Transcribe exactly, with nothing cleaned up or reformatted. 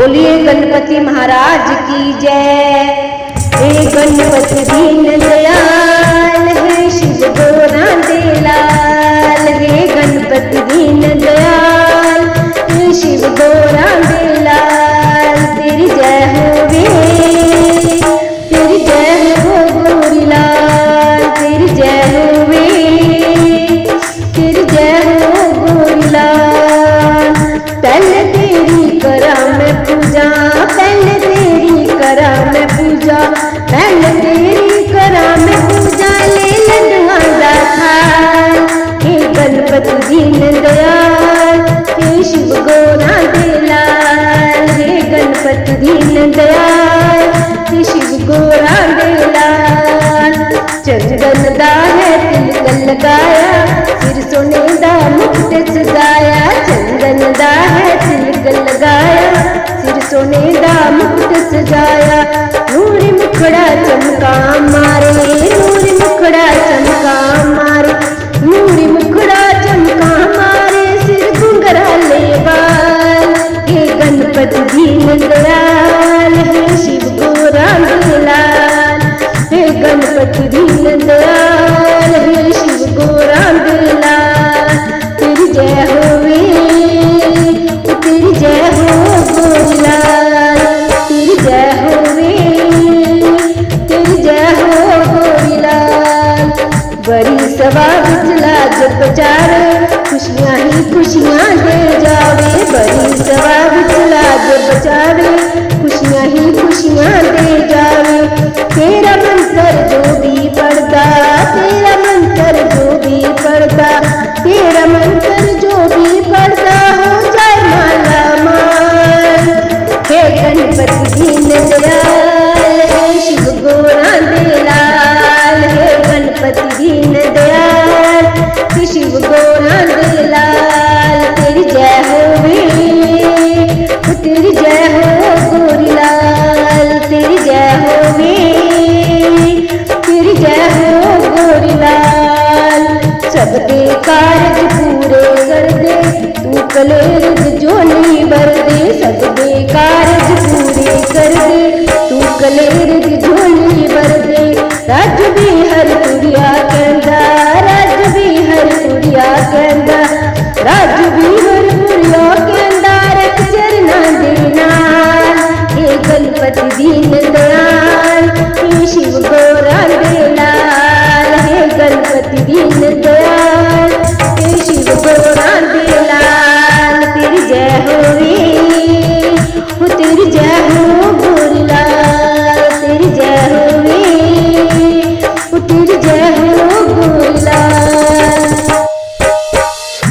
बोलिए गणपति महाराज की जय। हे गणपति दीन दयाल, हे शिव गोरा दे लाल, हे गणपति दीन दयाल, हे शिव गोरा दे लाल, तेरी जय होवे, तेरी जय हो गोरी लाल, तेरी जय होवे, तेरी जय हो गोरी लाल। पहले तेरी करा मैं पूजा, पहले तेरी करा मैं पूजा, पहले तेरी करा मैं पूजा, ले लड्डुआं दा थाल। हे गणपति दीन दयाल, हे शिव गोरा दे लाल, हे गणपति दीन दयाल, हे शिव गोरा दे लाल। चंदन दा है तिलक लगाया, सिर सोने दा मुकुट सजाया। चंदन दा है तिलक लगाया, सिर सोने दा मुकुट सजाया। नूरी मुखड़ा चमका मारे, नूरी मुखड़ा चमका मारे, नूरी मुखड़ा चमका मारे, सिर घुंघराले बाल। हे गणपति दीन दयाल, हे शिव गोरा दे लाल, हे गणपति दीन दयाल, हे शिव गोरा दे लाल, तेरी जय होवे, तेरी जय हो गोरी लाल, तेरी जय होवे, तेरी जय हो गोरी लाल। बड़ी सभा विच लाज बचावे, खुशियां ही खुशियां दे जावे। बड़ी सभा विच लाज बचावे, खुशियां ही खुशियां दे जावे। तेरा मंत्र जो भी पढ़दा, तेरा मंत्र जो भी पढ़दा, तेरा मंत्र जो भी पढ़दा, हो जाए माला माल। हे गणपति दीन दयाल, हे शिव गोरा दे लाल, हे गणपति दीन दयाल, हे शिव गोरा दे लाल, तेरी जय होवे, तेरी जय हो